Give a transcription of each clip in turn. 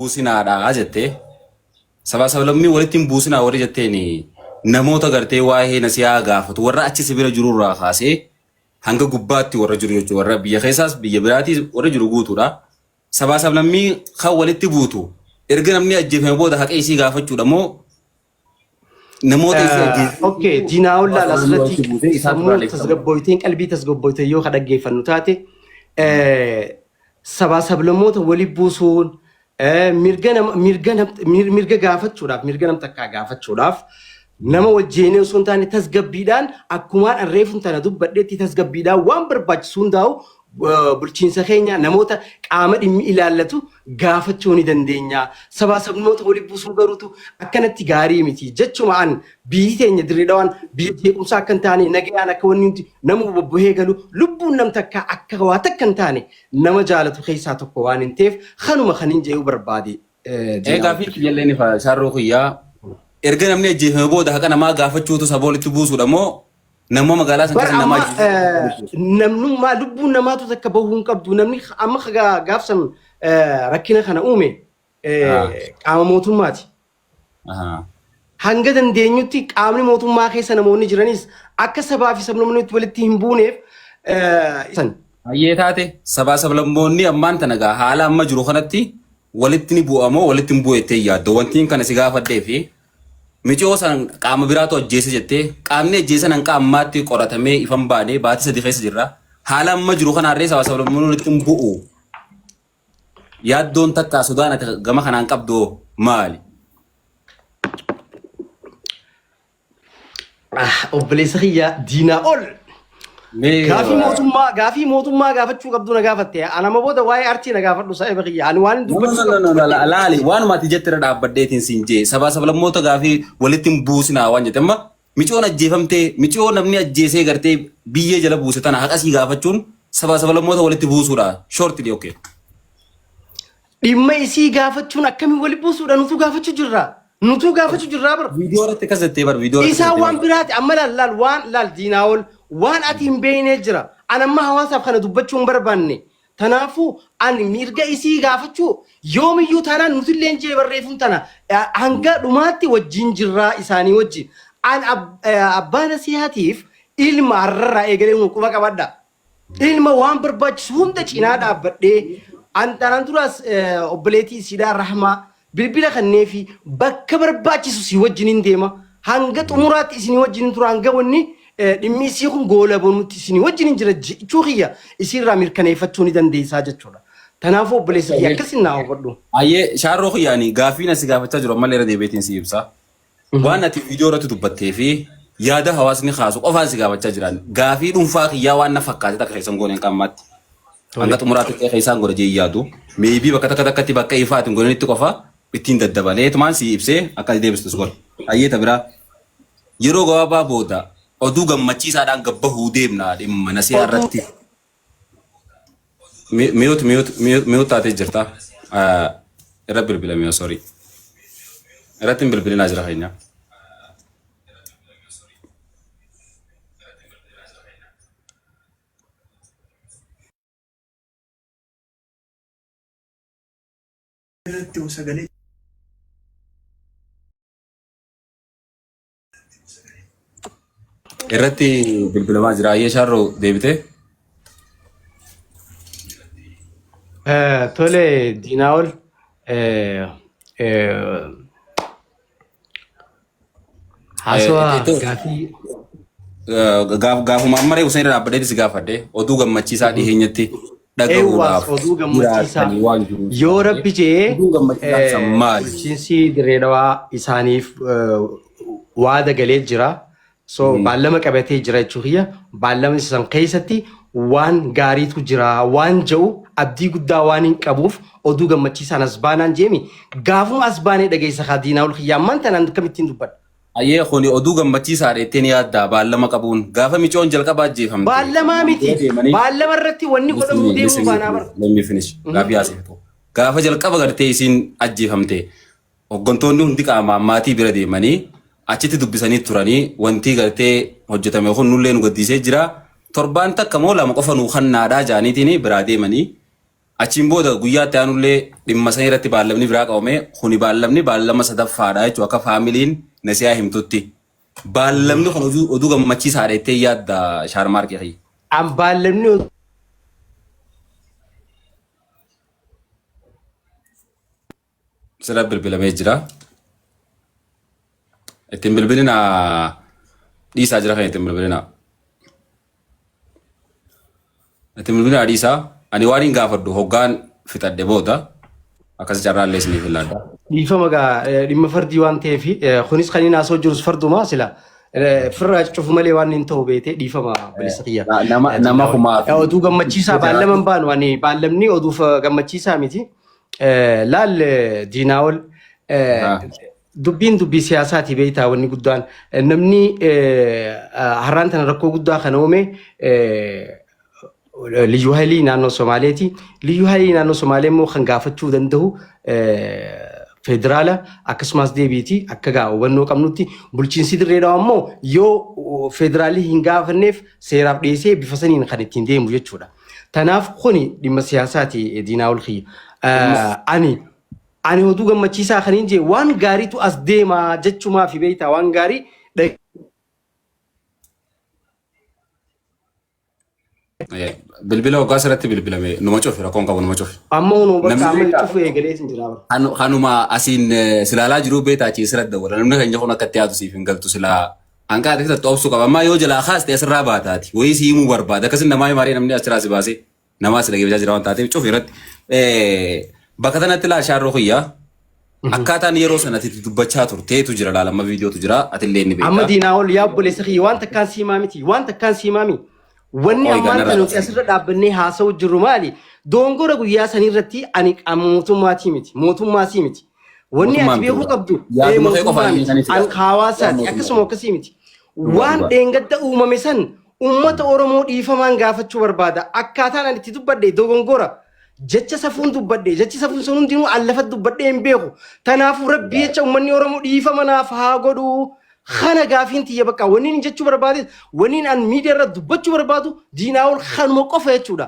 Buusinaadha jettee sabaa sablammii walitti hin buusinaa warri jetteen namoota gartee waa'ee nasiyaa gaafatu warra achi si bira jirurraa kaasee hanga gubbaatti warra jiru jechuudha. Warra biyya keessaas biyya biraatiis warra jiru guutuudha. Sabaa sablammii kan walitti buutu erga namni ajjeefame booda haqa isii gaafachuudha moo namoota isii ajjeefame Okay, diinaa sabaa laal sablammii asirratti walitti buutee isaatu sammuu irraa leekkama. tasgabboyteen qalbii tasgabboyteen yoo ka dhaggeeffannu taate sabaa sablammoota wali buusuun mirga nama mirga mirga gaafachuudhaaf mirga nam takkaa gaafachuudhaaf nama wajjinee osoo hin taane tasgabbiidhaan akkumaan an reefuun tana dubbadhetti tasgabbiidhaan waan barbaachisu hundaa'u bulchiinsa keenya namoota qaama dhimmi ilaallatu gaafachuu ni dandeenya. Sabaa sabnoota wali buusuu garuutu akkanatti gaarii miti. Jechuma an biyyi teenya Dirree Dhawaan biyya jeequmsaa akka hin taane nagayaan akka wanni hundi nama bobbohee galu lubbuun nam takkaa akka waa takka hin taane nama jaalatu keessaa tokko waan hin ta'eef kanuma kan hin je'uu barbaade Ee diinaa gaafii kiyyallee ni fa'a shaarroo kiyyaa erga namni ajjeefame booda haqa namaa gaafachuutu saba walitti buusuudha moo nama magaalaa san Bar keessa nama amma ajjeesuutu namnummaa lubbuun namaatu takka bahuu hin qabdu namni amma gaafsan rakkina kana uume qaama mootummaati. Hanga dandeenyutti qaamni mootummaa keessa namoonni jiranis akka sabaa fi sablammoonni walitti hin buuneef san. Hayyee taate sabaa sablammoonni ammaan tana gaa haala amma jiru kanatti walitti ni bu'a moo walitti hin bu'u jettee yaadda? Wantiin kana si gaafadhee fi miciyoo san qaama biraatu ajjeese jettee qaamni ajjeese san hanga ammaatti qoratamee ifan baanee baatii 3 keessa jirra. Haala amma jiru kanaarree sabaa sablammoonni walitti hin bu'u. Yaaddoon takkaa sodaan ati gama kanaan qabdu hoo maali? Ah, Obboleessa kiyya diinaa ol. Mee Gaafii mootummaa gaafii mootummaa gaafachuu qabdu na gaafatte. Ana amma booda waa'ee artii na gaafadhu saahiba kiyya. Ani waan No, no, dubbachuu no, qabu no, no, dubbadhe. laali waanuma ati jette irra dhaabbadheetiin siin jee sabaa sablammoota gaafii walitti hin buusinaa waan jette amma Miciyoo ajjeefamtee miciyoo namni ajjeesee gartee biyyee jala buuse tana haqa sii gaafachuun sabaa sabalammoota walitti buusuudha. Shortly okay. Dhimma isii gaafachuun akkamiin wali buusuudha nutuu gaafachuu jirra. Nutuu gaafachuu jirraa bar. Viidiyoo irratti akkas jettee bar viidiyoo irratti akkas Isaan jettee waan bar. biraati amma laal laal waan laal diinaa ol waan ati hin beeknee jira. An amma hawaasaaf kana dubbachuu hin barbaanne. Tanaafuu ani mirga isii gaafachuu yoomiyyuu taanaan nutilleen jee barreefum tana hanga dhumaatti wajjin jirraa isaanii wajjin. An abbaa nasihaatiif ilma har'arraa eegalee kun quba qabadha. Ilma waan barbaachisu hunda cinaa dhaabbadhee an tanaan duraas obboleetii isiidhaa Rahmaa Bilbila kanneefi bakka barbaachisu si wajjinin deema. Hanga xumuraatti isinii wajjinin tura. Hanga wanni dhimmi isii kun goolabamutti isinii wajjinin jira jechuu kiyya isiirraa mirkaneeffachuu ni dandeessaa jechuudha. Tanaafuu obboleessa kiyya akkasin naa hubadhu. Ayyee shaarroo kiyyaani gaaffiin asi gaafachaa jiru ammallee irra deebi'eetiin si ibsa. Waan ati viidiyoo irratti dubbattee fi yaada hawaasni kaasu qofaan si gaafachaa jiran. Gaafii dhuunfaa kiyyaa waan na fakkaate takka keessan goone hin qammaatti. Hanga xumuraatti ta'e keessaan godha jee yaadu. Meebii bakka takka takkatti bakka ifaa ati hin godhinitti qofa ittiin daddabalee tumaan si ibsee akka ati deebistu si godha. Hayyee ta biraa. Yeroo gabaabaa booda oduu gammachiisaadhaan gabbahuu deemna dhimma nasiyaa Oduu irratti. Mute mute mute mute taatee jirta. Irra bilbilame sorry. Irratti hin bilbilinaa jira keenya. Irratti sagalee Irratti bilbilamaa jira. Ayyee shaarroo deebitee. Tole Diinaa'ol eh, eh, haasawaa gaafii Gaafuma amma reefu san irra dhaabbadhee si gaafadhe oduu gammachiisaa dhiheenyatti Eewwaas dhagahuudhaaf oduu gammachiisaa jiraatanii waan jiruuf yoo rabbi jee oduun gammachiisaan san maali? bulchiinsi Dirree Dhawaa isaaniif waada galee jira. So baallama qabatee jira jechuu kiyya. Baallama san keessatti waan gaariitu jira waan jedhu abdii guddaa waan hin qabuuf oduu gammachiisaan as baanaan jeemi. Gaafuma as baanee dhageessa kaa diinaa ol kiyya ammaan tanaan akkamittiin dubbadha. Ayyee kuni oduu gammachiisaadha jettee ni yaaddaa baallama qabuun gaafa micoon jalqaba ajjeefamte. Baallamaa miti. Bira deemanii Baallama irratti wanni Listen godhamuu me, deemuu listen me baanaa bara. please. Let me finish. Gaaffii haasoftu. Gaafa jalqaba gartee isiin ajjeefamte hoggantoonni hundi qaamaan maatii bira deemanii achitti dubbisanii turanii wanti gartee hojjetame kun nullee nu gaddisee jira. Torbaan takka moo lama qofa nuu kannaadhaa jaaniitiin biraa deemanii. Achiin booda guyyaa itti aanullee dhimma san irratti baallamni biraa qabame. Kuni baallamni baallama sadaffaadha jechuudha akka faamiliin Nasiyaa himtutti. Baallamni kun oduu oduu gammachiisaadha jettee yaadda Shaarmaarkee kiyya. An baallamni Sirra bilbilamee jira. Ittiin bilbilinaa dhiisaa jira kan ittiin bilbilinaa. Ittiin bilbilinaa dhiisaa. Ani waan hin gaafadhu hoggaan fixadhe booda akkas carraallee isiniif hin laadha. Dhiifama gaa dhimma fardii waan ta'eef kunis kan inni haasa'u jirus farduma sila firraa cufu malee waan hin ta'u beetee dhiifama bilisa kiyya. Nama nama kumaa fi Oduu gammachiisaa baallama hin baanu ani baallamni oduuf gammachiisaa miti. Laal Diinaa'ol dubbiin dubbii siyaasaati beektaa wanni guddaan namni har'aan tana rakkoo guddaa kana uume liyyuu haayilii naannoo Somaaleeti. Liyyuu haayilii naannoo Somaalee immoo kan gaafachuu danda'u federaala akkasumas deebiiti akka gaa hubannoo qabnutti bulchiinsi Dirree Dhawaa immoo yoo federaalii hin gaafanneef seeraaf dhiyeessee bifa saniin kan ittiin deemu jechuudha. Tanaaf kuni dhimma siyaasaati Diinaa'ol kiyya. Ani ani oduu gammachiisaa kan hin jee waan gaariitu as deema jechumaa fi beektaa waan gaarii Bilbila hoggaa sirratti bilbilame numa cufi rakkoon qabu numa cufi. Amma hunoo bakka Namni amma beektaa cufu eegaleetiin jira bara. Kanuma asiin silaalaa jiruu beektaa achii sirratti dawwala. Namni keenya kun akka itti yaadu siif hin galtu silaa hanqaa ati fixattu obsuu qaba. Ammaa yoo jalaa kaaste asirraa baataati. Wayii si himuu barbaada. Akkasin namaa himaaree namni asirraa si baasee namaa si dhageeffachaa jira waan taateef cufi irratti. Bakka tanatti laal shaarroo kiyyaa. Akkaataan yeroo sanatti itti dubbachaa turteetu jira laal amma viidiyootu jira atillee ni Amma beekta. diinaa ol yaa obboleessa kiyya waan takkaan siimaa miti waan takkaan siimaa mi. Wanni Qoy ammaan ganarraa tana nuti kaasee. asirra dhaabbannee haasa'u jirru maali? Dongora guyyaa sanii irratti ani qaama mootummaatii miti mootummaasii miti. Wanni Mootummaa ati miti beekuu dhugaa. qabdu ee Yaaduma kee mootummaa qofaan miti kan itti an gaafatamu. Waan hawaasaati mootummaa akkasuma miti. akkasii miti. Dhugaa Waan dhugaa. dheengadda uumame san uummata Oromoo dhiifamaan gaafachuu barbaada. Akkaataan ani itti dubbadhe dogongora. Jecha safuun dubbadhe jechi safuun sun hundinuu an lafa dubbadhee hin beeku. Tanaafuu rabbi jecha uummanni Oromoo dhiifama naaf haa godhu. Kana gaafiin tiyya bakka wanni inni jechuu barbaade wanni an miidiyaa irra dubbachuu barbaadu Diinaa'ol kanuma qofa jechuudha.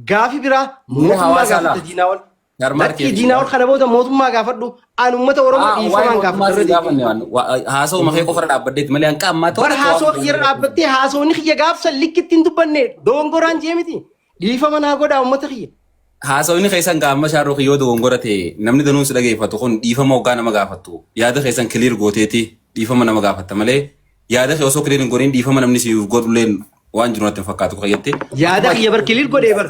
Gaafi biraa Miira mootummaa hawaasaa gaafadha laa. Diinaa'ol. Jarmaar Lakkii keetii. Diinaa'ol kana booda mootummaa gaafadhu an uummata Oromoo Waa'ee dhiifamaan mootummaa gaafadha si irra deebi'ee. gaafanne waan haasawuma kee qofarra dhaabbaddeetti malee hanqa ammaa Bar tokko haasoo waan kiyya irra dhaabbattee haasoonni kiyya gaafsan likkitti hin dubbanne dogongoraan jee miti. Dhiifama naa godhaa uummata kiyya. Haasawni keessan gaamma shaarroo kiyyoo dogongora ta'e namni danuun si dhageeffatu kun dhiifama hoggaa nama gaafattu yaada keessan kiliir gooteeti dhiifama nama gaafatta malee yaada kee osoo kiliir hin godhin dhiifama namni siif godhulleen waan jiru natti hin fakkaatu kayyatti. Yaada kiyya bar kiliir godhee bar.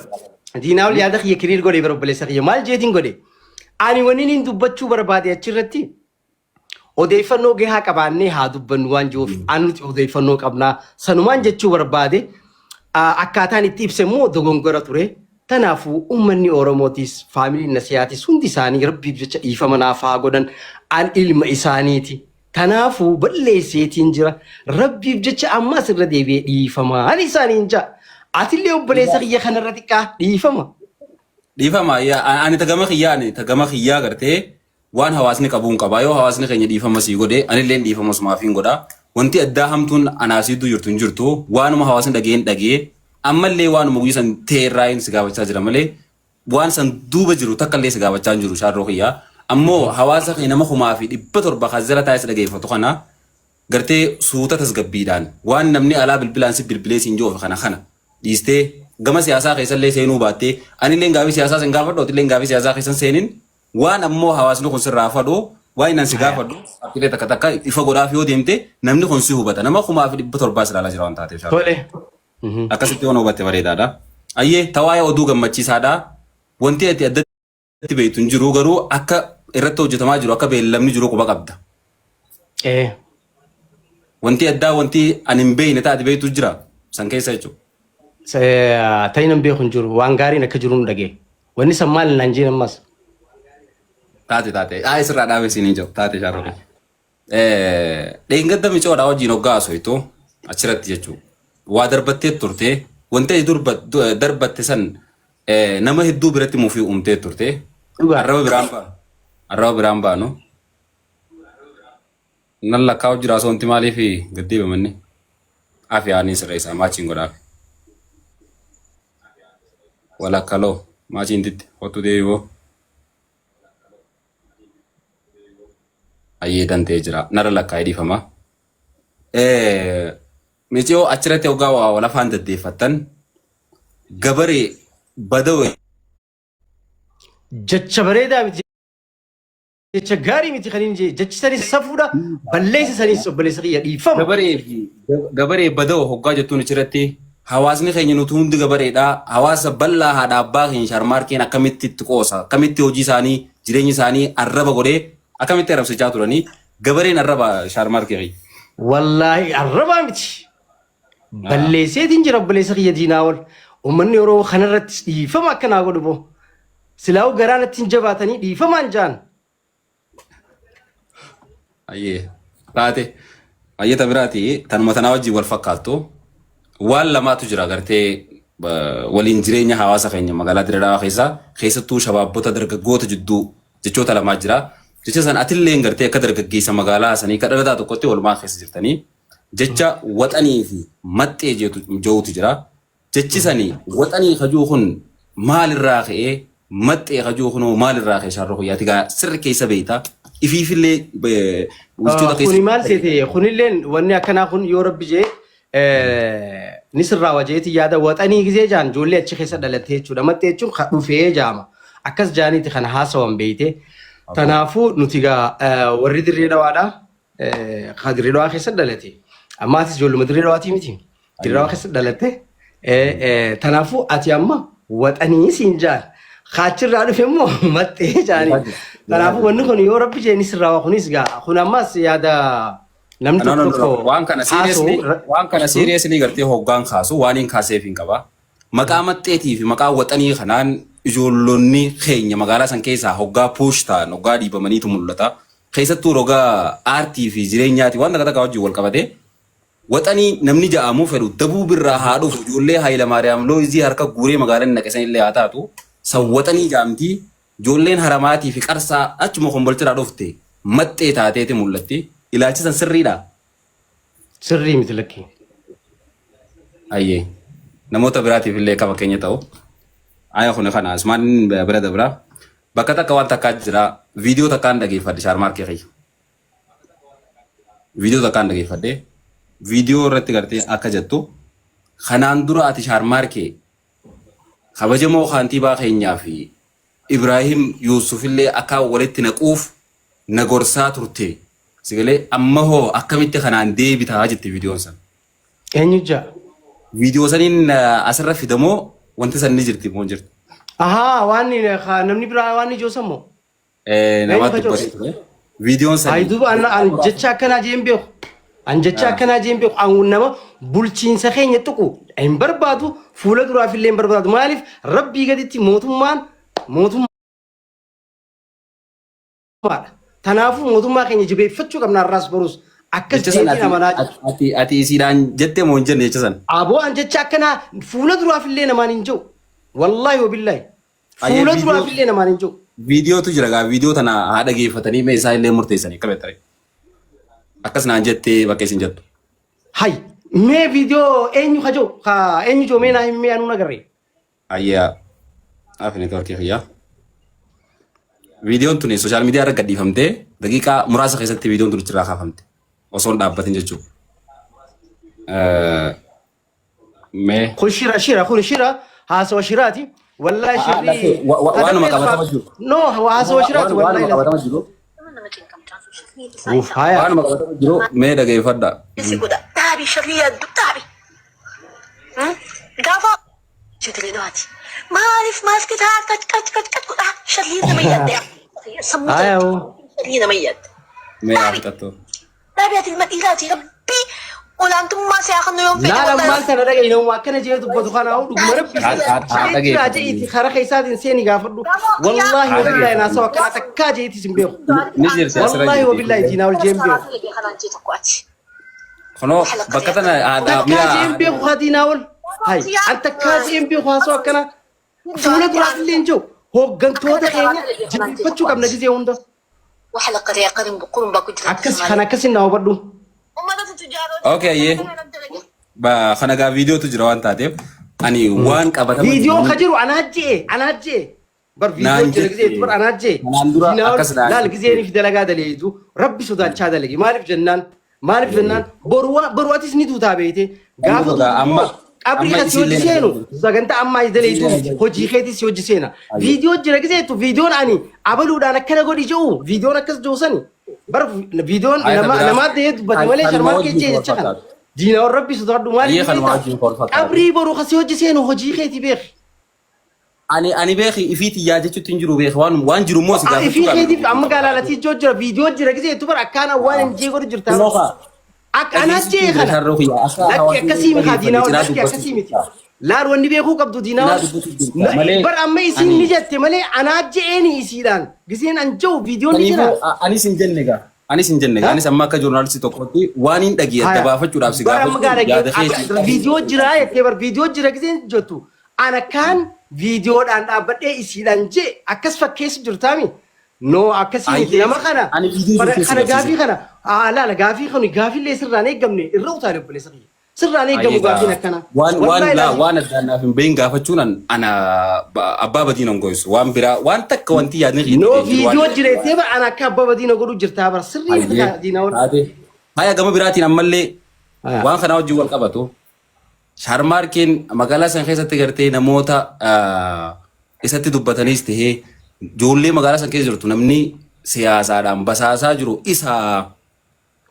Diinaawul yaada kiyya kiliir godhee bar obboleessa kiyya maal jeetiin godhe. Ani wanni inni dubbachuu barbaade achirratti odeeffannoo gahaa qabaannee haa dubbannu waan jiruuf an nuti odeeffannoo qabnaa sanumaan jechuu barbaade akkaataan itti ibse immoo dogongora ture. Kanaafuu uummanni Oromootis faamiliin Nasiyaatis hundi isaanii rabbiif jecha dhiifama naaf haa godhan an ilma isaaniiti. Kanaafuu balleesseetiin jira rabbiif jecha ammas irra deebi'ee dhiifamaan isaaniin ja'a. Atillee obboleessa kiyya kanarra xiqqaa dhiifama. Dhiifama ani tagama kiyyaa ani tagama kiyyaa gartee waan hawaasni qabuun qaba. Yoo hawaasni keenya dhiifama sii godhe anilleen dhiifama sumaafiin godha. Wanti addaa hamtuun anaa siidduu jirtu hin jirtu. Waanuma hawaasni dhageen dhagee ammallee waanuma guyyaa san teerraayin si gaafachaa jira malee waan san duuba jiru takka illee si gaafachaa hin jiru shaarroo kiyyaa. Ammoo hawaasa keenya nama 1700 kan jala taa'ee si dhageeffatu kana gartee suuta tasgabbiidhaan waan namni alaa bilbilaan si bilbilee siin joofe kana kana dhiistee gama siyaasaa keessallee seenuu baattee anilleen gaafii siyaasaa sin gaafadhu atilleen gaafii siyaasaa keessan seenin waan ammoo hawaasni kun sirraa fadhu waan inni si gaafadhu qabxiilee takka takka ifa godhaaf yoo deemte namni kun si hubata nama 1700 si ilaalaa jira waan taateef. Tole. Akkasitti waan hubatte bareedaadha. Ayyee tawaa'ee oduu gammachiisaadha. Wanti ati addatti beektu hin jiru garuu akka irratti hojjetamaa jiru akka beellamni jiru quba qabda. Ee. Wanti addaa wanti ani hin beekne taate beektu jira san keessa jechuudha. Ta'in hin beeku hin jiru waan gaariin akka jiru nu dhagee. Wanni san maal naan jeen ammas. Taate taate. Haa isirraa dhaabee siin hin jiru. Taate shaarroo. Dheengadda micoodhaa wajjin hoggaa haasoftu achirratti jechuudha. Waa darbattee turte. Wanti ati darbatte san nama hedduu biratti mufii uumtee turte. Dhugaa. Arraba biraan baanu. Arraba biraan baanu. Nan lakkaa'u jira osoo wanti maaliif gad deebimanni. Afi aanin sirreessaa maachiin godhaaf. Walakkaloo. Maachiintitti kottu deebi'oo. Ayyee danda'ee jira. Narra lakkaa'ee dhiifama. Miciyoo achirratti hoggaa waa wal afaan deddeeffattan gabaree badawe Jecha bareedaa miti. Jecha gaarii miti kan inni jee. Jechi sanis safuudha. Balleessa sanis obboleessa kiyya dhiifama. Gabaree fi gabaree badawa hoggaa jettuun achirratti hawaasni keenya nuti hundi gabareedha. Hawaasa bal'aa haadha abbaa keenya sharmaarkeen akkamitti itti qoosa akkamitti hojii isaanii jireenya isaanii arraba godhee akkamitti arrabsichaa turanii gabareen arraba sharmaarkee kiyya. Wallaahi arrabaa miti. Balleesseetiin jira obboleessa kiyya diinaa ol. Uummanni Oromoo kanarrattis dhiifama akka naa godhu boo. Silaa'uu garaa natti hin jabaatanii dhiifamaan jaan. Ayyee taate ayyee ta biraati tanuma tanaa wajjin wal fakkaattu waan lamaatu jira gartee waliin jireenya hawaasa keenya magaalaa Dirree Dhawaa keessa keessattuu shabaabbota dargaggoota jidduu jechoota lamaa jira. Jecha san atilleen gartee akka dargaggeessa magaalaa sanii akka dhalataa tokkotti walumaa keessa jirtanii jecha waxanii fi maxxee jechuutu jira. Jechi sani waxanii kajuu kun maalirraa ka'ee maxxee kajuu kunoo maalirraa ka'e shaarroo kiyyaati gaa sirri keessa beekta. Ifiifillee jechoota keessa. Kuni maal seete kunilleen wanni akkanaa kun yoo rabbi jee ni sirraawa jeeti yaada waxanii gisee jaan ijoollee achi keessa dhalatte jechuudha. Maxxee jechuun ka dhufee jaama. Akkas jaaniiti kana haasawan beeyte. Tanaafuu nuti gaa warri dirree dhawaadha. Ka dirree dhawaa keessa dhalate. Amma atis ijoolluma dirree dhawaatii miti. Dirree dhawaa keessa dhalatte. Tanaafuu ati amma waxanii siin jaan. Kaachirraa dhufe immoo maxxee jaanii. Tanaafuu wanni kun yoo rabbi jee ni sirraawa kunis gaa. Kun ammas yaada namni No, no, tokko no, no. tokko Waan kana haasa'u. seriously waan kana seriously gartee hoggaan kaasu waan hin kaaseef hin qaba. Maqaa maxxeetii fi maqaa waxanii kanaan ijoollonni keenya magaalaa san keessaa hoggaa push ta'an hoggaa dhiibamaniitu mul'ata. Keessattuu roga aartii fi jireenyaati waan takka takka wajjin wal qabatee waxanii namni ja'amuu fedhu dabuu birraa haa dhufu ijoollee Hayilamaariyaam Looyizii harka guuree magaalaan naqe sanillee haa taatu san waxanii ja'amtii ijoolleen haramaatii fi qarsaa achuma kombolchiraa dhufte maxxee taateeti mul'atti. Ilaalchi san sirriidhaa? Sirrii miti lakkii. Ayyee. Namoota biraatiif illee akka fakkeenya ta'u. Aya kun kana asumaan bira dabra. Bakka takka waan takkaa jira. Viidiyoo takkaan dhageeffadhe shaarmaarkee kiyya. Viidiyoo takkaan dhageeffadhe. Viidiyoo irratti gartee akka jettu kanaan dura ati shaarmaarkee kabajamoo kaantiibaa keenyaa fi Ibraahim Yuusuf illee akka walitti naquuf na gorsaa turte. Sigalee amma hoo akkamitti kanaan deebitaa jette viidiyoon san. Eenyu jaa? Viidiyoo saniin asirra fidamoo wanti san ni jirti moo hin jirtu? Ahaa waan namni biraa waan ijoo san moo? Nama Eenyu ka dubbatee ture. Viidiyoon Ayi sanii. duuba an an jecha akkanaa jee hin beeku. An jecha akkanaa jee hin beeku. An nama bulchiinsa keenya tuqu hin barbaadu fuula duraaf illee hin barbaadu. Maaliif rabbii gaditti mootummaan mootummaadha. Tanaafuu mootummaa keenya jabeeffachuu qabna har'aas borus. Akkas Jecha san jeetiin ati amanaa jira. ati ati isiidhaan jettee moo hin jenne jecha san? Aboo an jecha akkanaa fuula duraaf illee namaan hin jiru. Wallaahi wabillaahi. Ayyee Fuula viidiyoo duraaf illee namaan hin jiru. viidiyootu jira gaa viidiyoo tana haa dhageeffatanii mee isaa illee murteessanii akka beektare. Akkas naan jettee bakka isin jettu. Hay mee viidiyoo eenyu ka jiru ka eenyu jiru mee naa himi mee anuu nagarree. Ayyaa afi neetworkii kiyyaa. Viidiyoon tuni sooshaal miidiyaa irra gadhiifamtee daqiiqaa muraasa keessatti viidiyoon tun achirraa kaafamte osoo hin dhaabbatin jechuudha. Mee Kun shira shira kun shira haasawa shiraati. Wallahi shirri waanuma qabatama jiru. No haasawa shiraati Waanuma wallahi. qabatama jiru. Uuf haya. Waanuma qabatama jiru mee dhageeffadha. Si godha. Dhaabi sharrii yaaddu dhaabi. Gaafa jedhee dhawaati. Maaliif maaskii taa qac qac qac qac godhaa sharrii nama yaadde. Sammuu Haya hoo. sharrii nama yaadde. Mee haa fixattu. Dhaabi ati ilma dhiiraati rabbii olaantummaa siyaa kan yoon fedhe Laala wallahi. ammaan tana dhaga'i namuma akkana jee dubbatu kana hoo dhuguma rabbi Haa jira dhageeffatu. je'iiti karaa keessaatiin seeni gaafadhu. Wallaahi Haa wabillaahi dhageeffatu. naasawa akkana takkaa je'iitis hin beeku. Ni jirti asirra Wallaahi jirti. wabillaahi diinaa ol jee hin beeku. Kunoo bakka tana haadha Takkaa mi'a jee hin beeku haa diinaa ol. Hay an takkaa jee hin beeku haasoo akkana. Fuula duraaf illee hin jiru. Hooggantoota keenya jabeeffachuu qabna gizee hunda. Akkas kan akkasin naa hubadhu. Okay, ayyee. Ba kana gaa viidiyootu jira waan taateef. Ani waan qabatama Viidiyoo ka jiru anaa je'e anaa je'e. Bar viidiyoo Naan jira jette. gizee bar anaa je'e. Kanaan dura Diinaa ol akkas naan laal jette. gizee fi dalagaa daleetu rabbi sodaachaa dalagi maaliif jennaan maaliif jennaan boru boru atis ni duutaa beeyte gaafa Amma duutu amma immoo qabrii amma kan si hojii isillee seenu sagantaa ammaa is daleetu Isillee miti hojii keetis si hojii seena viidiyoo jira gizeetu viidiyoon ani abaluudhaan akkana godhi jedhu viidiyoon akkas jiru sani bar viidiyoon Ayata nama biraa namaa ta'ee dubbate malee kanuma sharmaan wajjin kee wal jecha kana fakkaatu. diinaa ol rabbi sodaadhu maaliif Ayyee kanuma beektaa wajjin wal fakkaatu. qabrii boru kan si hojii seenu hojii keeti beeki. Ani beeki ifii tiyyaa jechuutti hin jiru beeki waan waan jiru immoo si gaafachuu Ifii qabna. keetiif amma gaalaalatii ijoo jira viidiyoo jira gisee tu bara akkaana waan hin jee godhu jirta. Kunoo kaa Akka anaa dhageessitti jee hin jira kana sharroo kiyya akka lakki hawaasni akkasii miti dhageeffate diinaa ol cinaa lakki dubbachuu akkasii miti. jirta. Laal wanni beekuu qabdu diinaa Cinaa ol dubbachuu jirta malee bar amma isiin ani ni jette malee anaa je'eeni isiidhaan giseen an jiru viidiyoon ni jira. Kanaafuu anis hin jenne gaa. Anis hin jenne gaa. Anis amma akka joornaalistii tokkotti waan hin dhagee adda Haya. baafachuudhaaf si Bar amma gaafachuun gaara yaada keessa. viidiyoo jira jettee bar viidiyoo jira giseen jettu ana kaan viidiyoodhaan dhaabbadhee isiidhaan jee akkas fakkeessu jirtaami. No akkasii miti Ayyee nama kana ani viidiyoo bara jiru keessa kana garsiise. gaafii kana haa laala gaafii kuni gaafillee sirraan eeggamne irra utaale obboleessa kiyya. Sirraan eeggamu Ayyee gaafiin gaa akkanaa. waan waan Wallaahi laa laazim. waan addaan naaf hin behin gaafachuun an ana abbaa badii nan goysu waan biraa waan takka wanti yaadni kiyya No ta'e hin jiru waan viidiyoo jira jettee bara ana akka abbaa badii na godhu jirtaa bara sirrii miti Ayyee kaa diinaa ol. taate haya gama biraatiin ammallee Haya. waan kanaa wajjin wal qabatu Shaarmaarkeen magaalaa san keessatti gartee namoota isatti dubbataniis tahee ijoollee magaalaa san keessa jirtu namni siyaasaadhaan basaasaa jiru isa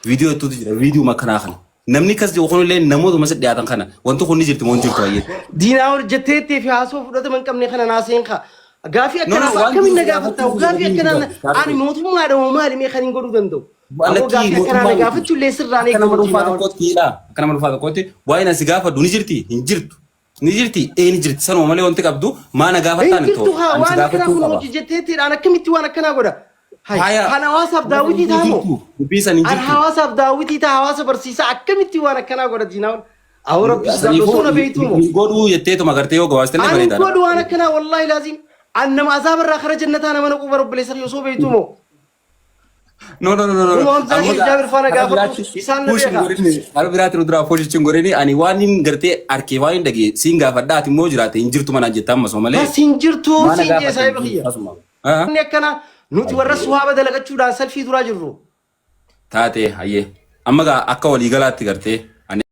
viidiyoo hedduutu jira viidiyoo akkanaa kana. Namni kas jiru kunillee namootuma si dhiyaatan kana wanti kun ni jirti moo hin jirtu hayyee. Diinaa ol jetteettee fi haasoo fudhatama hin qabne kana naaseen kaa. Gaafii No no akkanaa waan akkamiin jiru na gaafatta? gaafachuu Gaafii hin akkanaa jiru. ani mootummaadha moo maali mee kan hin godhuu danda'u? Aboo Lakkii gaafii akkanaa mootummaa na miti. gaafachuu illee sirraan Akka nama eegamu dhuunfaa diinaa ol. tokkootti hidhaa. Akka nama dhuunfaa tokkootti waa'een asi gaafadhu ni jirti hin jirtu. Ni jirti ee ni jirti sanuma malee wanti qabdu maa na Hin gaafattaan hin jirtu ta'u. haa Ani si waan akkanaa gaafachuu kun qaba. hojii jetteettiidhaan akkamitti waan akkanaa godha? Hay Haya kan hawaasaaf daawwitii hin taamoo? jirtu dubbii san hin An jirtu. hawaasaaf daawwitii taa hawaasa barsiisaa akkamitti waan akkanaa godha diinaa ol. Awoo rabbi sodaadhu Saniifuu osoo na beektuu moo? hin godhuu jetteetuma gartee yoo gabaastellee Ani hin bareedaadha. godhu waan akkanaa wallaahi laaziim. An nama azaaba irraa kara jannataa nama naquu bara obboleessa kiyya osoo beektuu moo? No, no, no, no, no. Kunoo Hamzaa Amma Sheekh Jaabir faana karaa gaafadhu biraatti isaan na push hin beeka. godhini. Karaa biraatti nu duraa push hin godhini. Ani waan hin gartee arkee waan hin dhagee siin gaafadha ati immoo jiraate hin jirtu manaan jetta ammas malee. Bas hin jirtu Maana siin jee gaafadha saahiba kiyya. asuma. Ah? Inni akkana nuti warra suhaaba dalagachuudhaan salfii duraa jirru. Taatee hayyee. Amma gaa akka waliigalaatti gartee ani